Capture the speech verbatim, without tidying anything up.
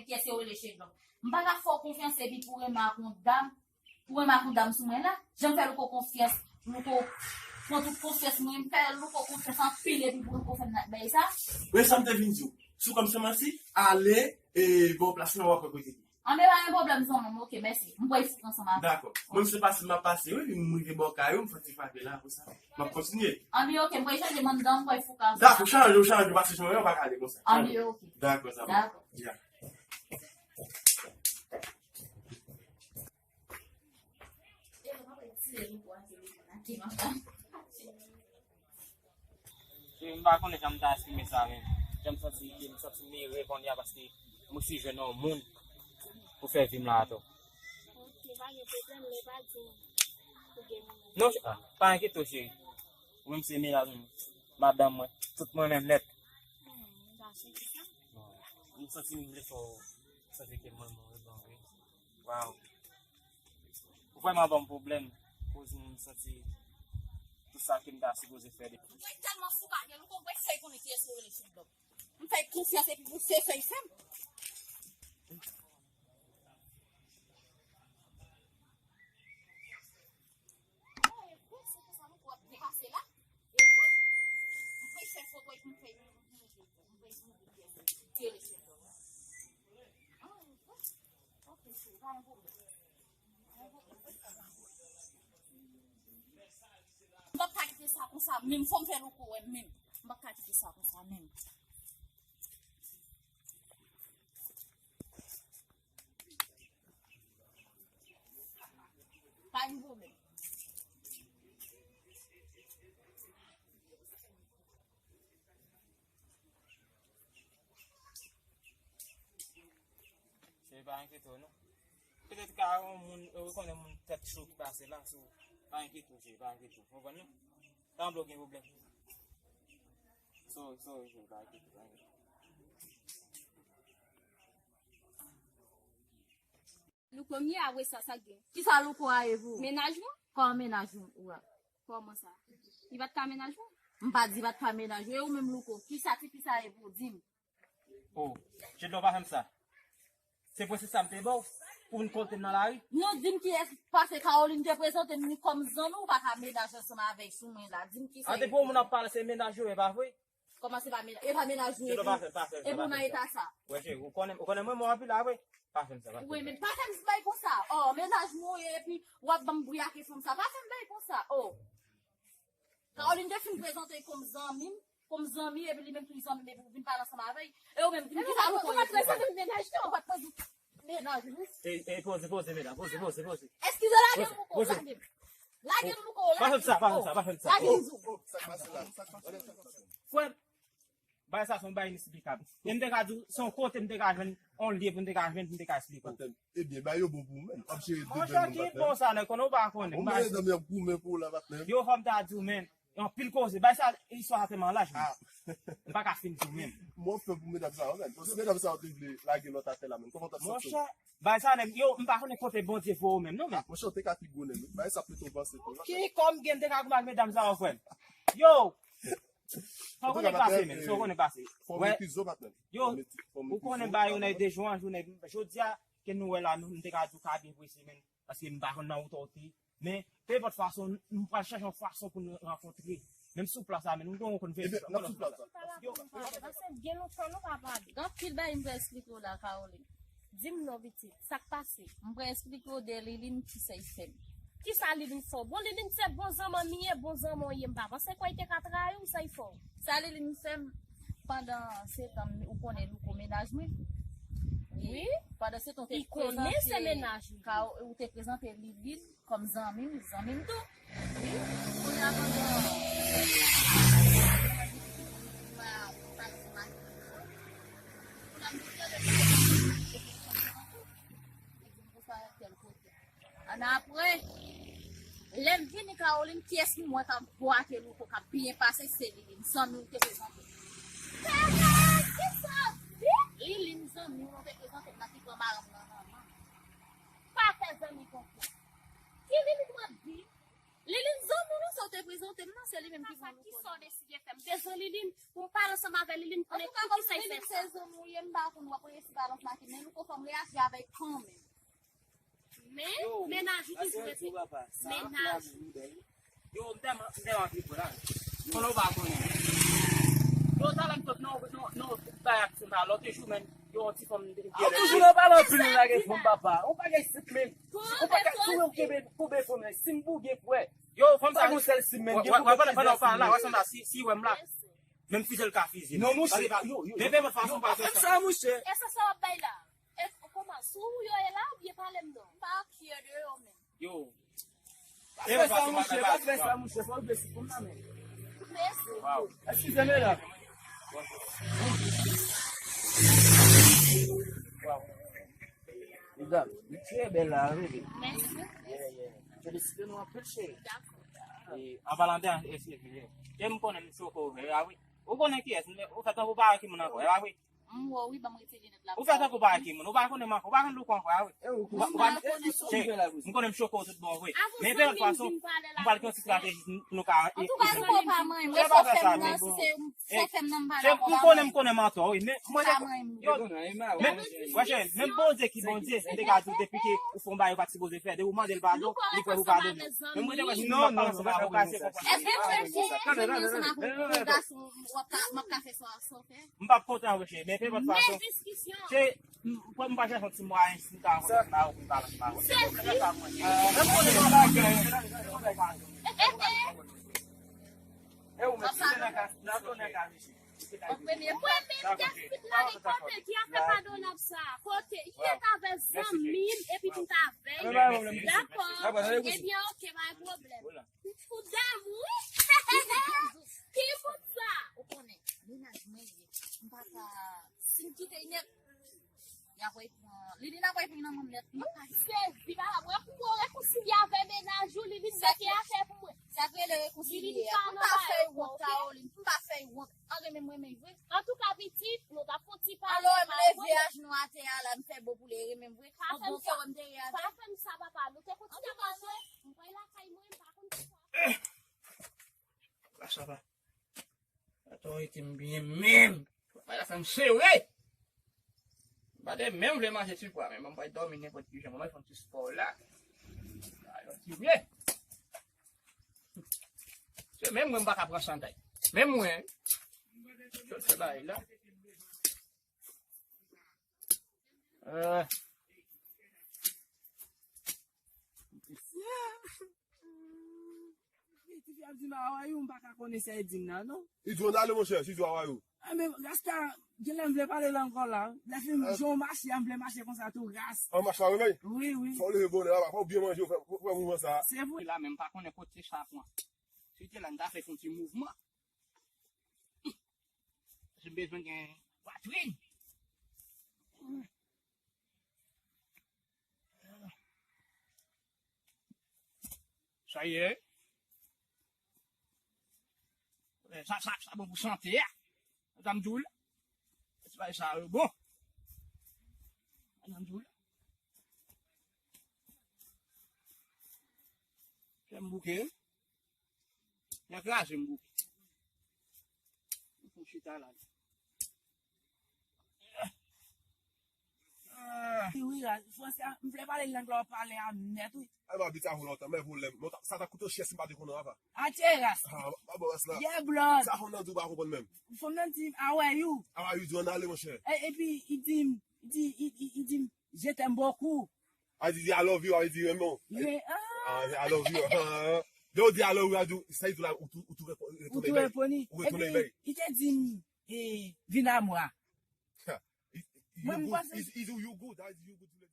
Kiyès yo rele Chedlòk? M pa ka fè w konfyans epi pou renmen ak yon dam, pou renmen ak yon dam sou mwen la. Jan m fè Louko konfyans, Louko pran tout konfyans mwen, m fè Louko konfyans anpil epi pou Louko fè m bay sa. Wi, sa m te vin di w. Si w kwè m se manti, ale, e, bò plas lan w ap wè kote li. Anben, pa gen pwoblèm, zanmi m, oke, mèsi. M pral fouk ansanm avè w. Dakò. Mwen, se pase m ap pase, wi, m rive bò kay ou, m fè ti frape la, konsa. M ap kontinye. Anben, oke, m pral chanje m anndan, m pral fouk ansanm. Dakò, chanje, chanje, pase jan w pa ka ale konsa. Anben, oke. Dakò, zanmi m. Dakò. Ya. E, m pa konnen jan m ta esprime sa, men jan m santi, m santi m ere kounye a paske m resi jwenn yon moun pou fè vi m la atò. Ok, pa gen pwoblèm, men pa di m ou gen moun. Non, ah, pa enkyete w, cheri. Ou menm se mennaj mwen, madanm mwen, tout mwen menm nèt. Hmm, m pa sou sa. Bon, m santi m vle fè w santi ke mwen, mwen, mwen, mwen. Waw. Ou vrèman ban m pwoblèm. Koz m santi tout sa ke m ta sipoze fè de. Mwen tèlman fou pa gen louko, mwen fèy konnen kiyès ou rele Chedlòk. M fèy konfyans epi pou se fèy fè m. M p ap ka kite sa konsa menm, fò m fè louko wè m menm. M p ap ka kite sa konsa menm. Pa gen pwoblèm. Cheri, pa enkyete w non. Petèt ka yon moun, ou konnen moun tèt cho ki pase la, so, pa enkyete w, cheri, pa enkyete w. Konprann non? Tanblo gen pwoblèm. Sorry, sorry, cheri, pa enkyete w, pa enkyete w. Louko m ye a, wè sa, sa k gen. Kisa louko a ye pou ou? Mennaj mwen? Kòman mennaj ou a? Kòman sa? Li pa t ka mennaj mwen? M pa di pa t ka mennaj ou. E ou menm louko, kisa tifi sa ye pou ou? Di m. Oh, Chedlòk pa fè m sa. Se prensip sa m te ba w pou vin kote m nan lari? Non, di m kiyès, paske Caroline te prezante m ni kòm zanmi, ou pa ka mennaj ansanm avè l sou mwen la. Di m kisa. An depi yon moun ap pale se mennaj ou, e pa vre? Kòman se pa mennaj? E pa mennaj ou epi. Chedlòk pa fè, pa fè m sa, pa fè m sa. Epi ou nan eta sa. Wè, cheri, ou konnen, ou konnen mwen, mwen anpil la vre. Pa fè m sa, pa fè m sa. Wi, men pa fè m bay konsa. Oh, mennaj mwen ou ye epi w ap ban m bri ak fanm sa. Pa fè m bay konsa. Oh. Caroline te fin prezante l kòm zanmi m, kòm zanmi, epi li menm tou li zanmi m, epi ou vin pale ansanm avè l. E ou menm, di m kisa louko ye pou ou? Ou pa prezante m mennaj non, ou pa t prezante mennaj ou. E, e, poze, poze, medam, poze, poze, poze. Eskize, lage m louko, lage m. Lage m louko, lage m. Pa fè m sa, pa fè m sa, pa fè m sa. Lage m di w. Oh, oh, sa k pase la? Sa k pase la? Frè m, bagay sa se yon bagay inesplikab. E m te ka di w, se yon kote m te ka jwenn yon lye pou m te ka jwenn, pou m te ka esplike w. Patnè m, ebyen, bagay yo bon pou ou menm. W ap jere de bèl moun, patnè m. Monchè, ki bon sa, nèg, konnen ou pa konnen. Bon, medam yo ap goumen pou ou la, patnè m. Yo, fò m ta di w, men, anpil koze. Bagay sa, istwa sa tèlman laj, men. M pa ka fin di w menm. Mwen fè pou medam sa yo, menm. Bon, si medam sa yo te vle lage lòt atè la, menm, kòman w t ap santi w? Monchè, bagay sa, nèg, yo, m pa konnen kote Bondye voye w menm, non, men. Ah, monchè, w te ka pi gwo, nèg. Bagay sa plito panse tou, patnè m. Ki kòm gen m te ka goumen ak medam sa yo, frè m? Yo! Sa w konnen k pase, men. Sa w konnen k pase. Fò w mete zo, patnè m. Yo, ou konnen ba yo nan de jou an jou, nèg. Jodi a, ke nou wè la, nou, m te ka di w ka byen prese, men. Paske m pa konn nan wout ou te. Men, pe enpòt fason, nou pral chèche yon fason pou nou rankontre. Menm sou plas la, men nou gen yon konvèsasyon. Ebyen, n ap sou plas la. Paske gen lontan nou pa pale. Gen anpil bagay m pral esplike w la, Caroline. Di m non, pitit, sa k pase? M pral esplike w de Liline kisa l fè m. Kisa Liline fè w? Bon, Liline se bon zanmi w ye, bon zanmi w ye, m pa panse kwè l te ka trayi w, sa l fè w? Sa Liline fè m pandan se tan, ou konnen Louko mennaj mwen. Wi. Pandan se tan, ou te prezante, ou te prezante Liline kòm zanmi m, zanmi m tou. Wi. Kounye a pandan Ann apre, lè m vini Caroline, kiyès m wè k ap bwake Louko k ap byen pase, se Liline, zanmi w te prezante m. Kaka, kisa w di? Liline zanmi w te prezante m nan ki pran madanm nan manman. Pa fè zanmi konfyans. Ki Liline w ap di? Liline zanmi w lan sa w te prezante m nan, se li menm ki pran Louko. Kisa w deside fè m? Bezwen Liline, pou m pale ansanm avè Liline, konnen tout kisa l fè sa. Antouka, kòm Liline se zanmi w ye, m pa konn w ap reyisi pale ansanm ak Men nou konn fò m reyaji avèk kanmenm. Men, mennaj ou toujou rete mennaj ou. Yo, m tèlman, m tèlman anvi pran la. Konnen w pa konnen. Yo, talè m sot nan, nan, nan, bay aksyon sa, lòt jou menm, yo, yon ti fanm m te gen. Ou toujou nan pale anpil, nou lage fanm papa. Ou pa gen sent men. Ou pa ka, si w kenbe, kenbe fanm nan, si m bouge frè. Yo, fanm sa, gon sèl si m menm, gen pou fè fanm la, wè fanm la, si, si wè m la. Menm fize l ka fize. Non, monchè, yo, yo, men, men, fason pa fè sa, monchè. E sa sa w ap bay la? E kòman, sou ou yo ye la oubyen pale m non? M pa care de yo menm. Yo. Pa fè sa, monchè, pa fè sa, monchè, fò w blese fanm nan, men. Mèsi. Eskize m, medam. Medam, li trè bèl la, wi. Mèsi. Yeah, yeah. Felisite nou anpil, cheri. Dakò. E, an palan de, eskize m, e m konnen m choke w, e, a wi. Ou konnen kiyès, ou fè tankou pa ki moun ankò, e, a wi. M wè w wi, ban m retire linèt la. Ou fè tankou pa ki moun, ou pa konnen m ankò, ou pa konn louko ankò, a wi. Ou pa, ou pa, m konnen m choke w tout bon vre. Men de lòt fason, m pral gen yon ti estrateji pou nou ka. Antouka, m pa manyen, mwen se fè m nan, si se fè m nan, m pa dakò, m pa manyen. M konnen, m konnen m antò, wi, men mwen te, yo, men, wè chè, menm Bondye ki Bondye, m te ka di w depi ke ou fè yon bagay ou pa t sipoze fè, depi ou mande l padon, li prè pou padone w. Men mwen te wè si nou pa ansanm avè w, ou ka eseye konprann. Èske m fè, si m ansanm avè yon gason, w ap ka, m ap ka fè sa, sa w fè? M p ap kontan, wè chè, men de lòt fason. Men diskisyon. Chè, m, m pa chèche yon ti mwayen, si m ta konn ba ou, pou m pale ansanm avè w. Sezi. Menm konnen m pa gen. E ou menm, si te nan ka, nan konnen ka, mesye. An premye, mwen menm, Gaspit la, li kote ki afè padonab sa? Kote? Li ret avè zanmi m, epi m t avè l. Dakò. Ebyen, oke, pa gen pwoblèm. Pou damou, wi. Ki bout sa? Ou konnen, mennaj mwen ye. M pa ka, si m kite, li nèt. Y ap repran. Lili n ap repran nan men m nèt. M sezi, papa. Mwen pou mwen rekonsilye avè mennaj ou, Lili n mete afè pou mwen. Sa k rele rekonsilye a? M pa fè w wont, Caroline. M pa fè w wont. An renmen m renmen vre. Antouka, pitit, nou t ap fè yon ti pale. Alò, m leve ajenou atè a la, m fè bo pou li renmen m vre. An bon kè wè m te ye avè l. Pa fè m sa, papa. Nou te kontinye manje. M pral lakay mwen, m pa konn poukwa. La, sa va. Atò, rete m byen menm. Bagay la fè m sere. M pa te menm vle manje ti pwa, men m pral dòmi nenpòt ki jan. Mwen fè yon ti spò la. Bagay la ti byen. Se menm mwen m pa ka pran santay. Menm mwen. Sot fè bagay la. Euh. Tifi ap di m, "How are you?" M pa ka konnen sa e di m nan, non. Li di w, "Ann ale, monchè, si di w, how are you?" Ah, men, Rasta, genlè m vle pale l ankò la. Lè fin, jan w mache a, m vle mache konsa tou, ras. An mache la, wi, wi. Wi, wi. Fò w leve bonè, papa, fò w byen manje, fè, fè, fè mouvman sa. Se vre. La, men m pa konnen kote sa pran. Si te la, m ta fè yon ti mouvman. Si m bezwen gen pwatrin. Sa ye. Sa, sa, sa bon pou sante a. Sa m di w la. Sa, sa yo bon. Sa m di w la. Fè m bouke. Nan kraze m bouke. Mwen chita la. Ah. Wi, wi, franse a, m vle pale lang la, w ap pale a nèt, wi. Ay, m abitye avè w lontan, men pwoblèm. Men sa ta koute w chè si m pa te konnen, papa. Atye ras. Ah, pa bon, ras la. Yeah, blood. Sa fanm nan di w pa konprann menm. Fanm nan di m, "How are you?" How are you doing? Ale, monchè. E, epi, li di m, li di, li, li, li di m, "Je t'aime beaucoup." A di, di, "I love you," a di, "Renmen w." Renmen, ah. Ah, "I love you." Ah. Lè w di, "I love you," a di, sa li di la, ou tou, ou tou repo-, ou tou retounen bay. Ou retounen bay. Epi, li te di m, eh, "Vin a mwa." Mwen, m panse. Is, is you good? A di, "You good?"